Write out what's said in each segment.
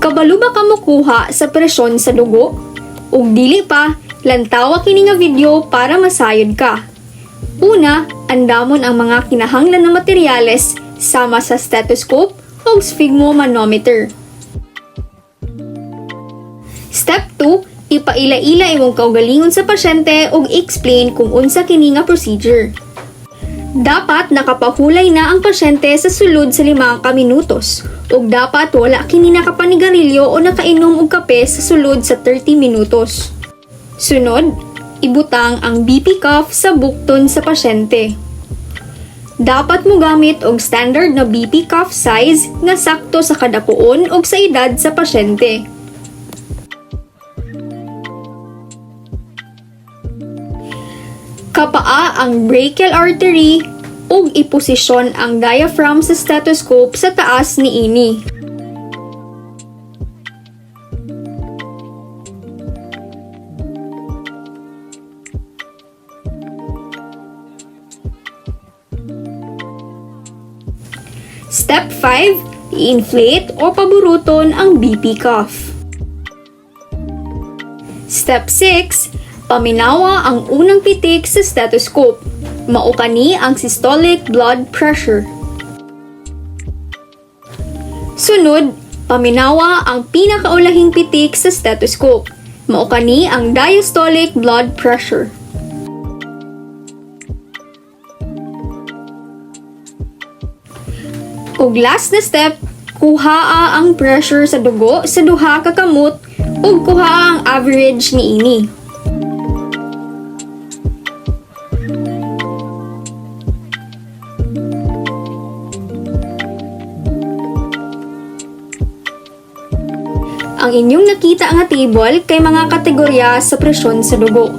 Kabalo ba ka mokuha sa presyon sa dugo? Ug dili pa, lantawa kini nga video para masayod ka. Una, andamon ang mga kinahanglan na materyales sama sa stethoscope ug sphygmomanometer. Step 2, ipaila-ila imong kaugalingon sa pasyente ug explain kung unsa kini nga procedure. Dapat nakapahulay na ang pasyente sa sulod sa 5 ka minutos ug dapat wala kini nakapanigarilyo o nakainom og kape sa sulod sa 30 minutos. Sunod, ibutang ang BP cuff sa bukton sa pasyente. Dapat mo gamit og standard na BP cuff size nga sakto sa kadakuon ug sa edad sa pasyente. Kapaa ang brachial artery ug iposisyon ang diaphragm sa stethoscope sa taas niini. Step 5, i-inflate o paburuton ang BP cuff. Step 6, paminawa ang unang pitik sa stethoscope. Mao kani ang systolic blood pressure. Sunod, paminawa ang pinakaulahing pitik sa stethoscope. Mao kani ang diastolic blood pressure. Ug last na step, kuhaa ang pressure sa dugo sa duha ka kamot ug kuhaa ang average niini. Ang inyong nakita nga table kay mga kategorya sa presyon sa dugo.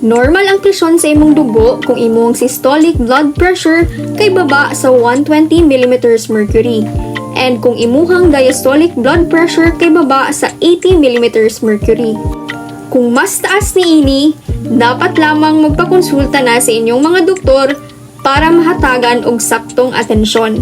Normal ang presyon sa imong dugo kung imong systolic blood pressure kay baba sa 120 mm mercury and kung imuhang diastolic blood pressure kay baba sa 80 mm mercury. Kung mas taas niini, dapat lamang magpakonsulta na sa inyong mga doktor para mahatagan og saktong atensyon.